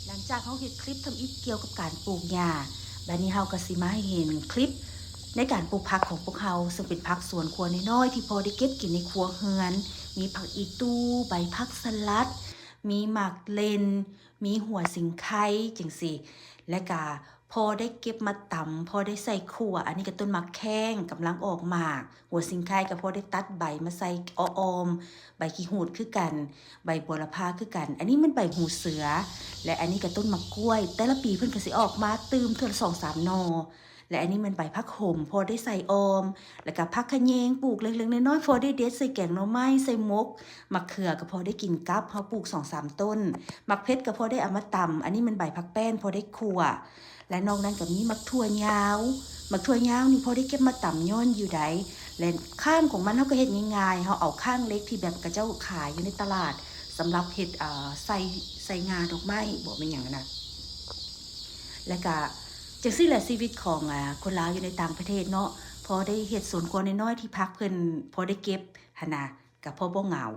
ຫຼັງຈາກເຮົາເຮັດຄລິບທຳອິດກ່ຽວກັບການປູກຫຍ້າ, ບາດນີ້ເຮົາກໍຊິມາໃຫ້ເຫັນຄລິບໃນການປູກຜັກຂອງພວກເຮົາ, ເຊິ່ງເປັນຜັກສວນຄົວນ້ອຍໆ ທີ່ພໍໄດ້ເກັບກິນໃນຄົວເຮືອນ. ມີຜັກອີ່ຕູ່, ໃບຜັກສະຫຼັດ, ມີໝາກເລັ່ນ, ມີຫົວສິງໄຄ ຈັ່ງຊີ້ ແລະກະພໍໄດ້ເກັບມາຕຳ, ພໍໄດ້ໃສ່ຂົ້ວ. ອັນນີ້ກໍຕົ້ນໝາກແຂ້ງ ກຳລັງອອກໝາກ, ຫົວສິງໄຄກໍພໍໄດ້ຕັດໃບມາໃສ່ອ້ອມ, ໃບຂີ້ຫູດຄືກັນ, ໃບບົວລະພາຄືກັນ. ອັນນີ້ແມ່ນໃບຫູເສືອ ແລະອັນນີ້ກໍຕົ້ນໝາກກ້ວຍ. ແຕ່ລະປີເພິ່ນກໍຊິອອກມາຕື່ມເທື່ອລະສອງສາມໜໍ່. ແລະອັນນີ້ແມ່ນໃບຜັກໂຫມ ພໍໄດ້ໃສ່ອ້ອມ, ແລະກະຜັກຂະແຍງ ປູກເລັກໆນ້ອຍໆ ພໍໄດ້ເດັດໃສ່ແກງໜໍ່ໄມ້ ໃສ່ໝົກ. ໝາກເຂືອກໍພໍໄດ້ກິນກັບ, ເຮົາປູກສອງສາມຕົ້ນ. ໝາກເຜັດກໍພໍໄດ້ເອົາມາຕຳ. ອັນນີ້ແມ່ນໃບຜັກແປ້ນ ພໍໄດ້ຂົ້ວ. ແລະນອກນັ້ນກໍມີໝາກຖົ່ວຍາວ, ໝາກຖົ່ວຍາວນີ້ພໍໄດ້ເກັບມາຕຳຍ້ອນຢູ່ໃດ. ແລະຂ້າງຂອງມັນເຮົາກໍເຮັດງ່າຍໆ, ເຮົາເອົາຂ້າງເຫຼັກທີ່ແບບເຂົາເຈົ້າຂາຍຢູ່ໃນຕະຫຼາດ ສຳລັບເຮັດ ເອີ ໃສ່ ໃສ່ງ່າດອກໄມ້ບໍ ແມ່ນຫຍັງຫັ້ນນະ. ແລະກະຈັ່ງຊີ້ແຫຼະ ຊີວິດຂອງ ອາ ຄົນລາວຢູ່ໃນຕ່າງປະເທດເນາະ, ພໍໄດ້ເຮັດສວນຄົວນ້ອຍໆ ທີ່ພັກເພິ່ນພໍໄດ້ເກັບຫັ້ນນະ ກະພໍບໍ່ເຫງົາ.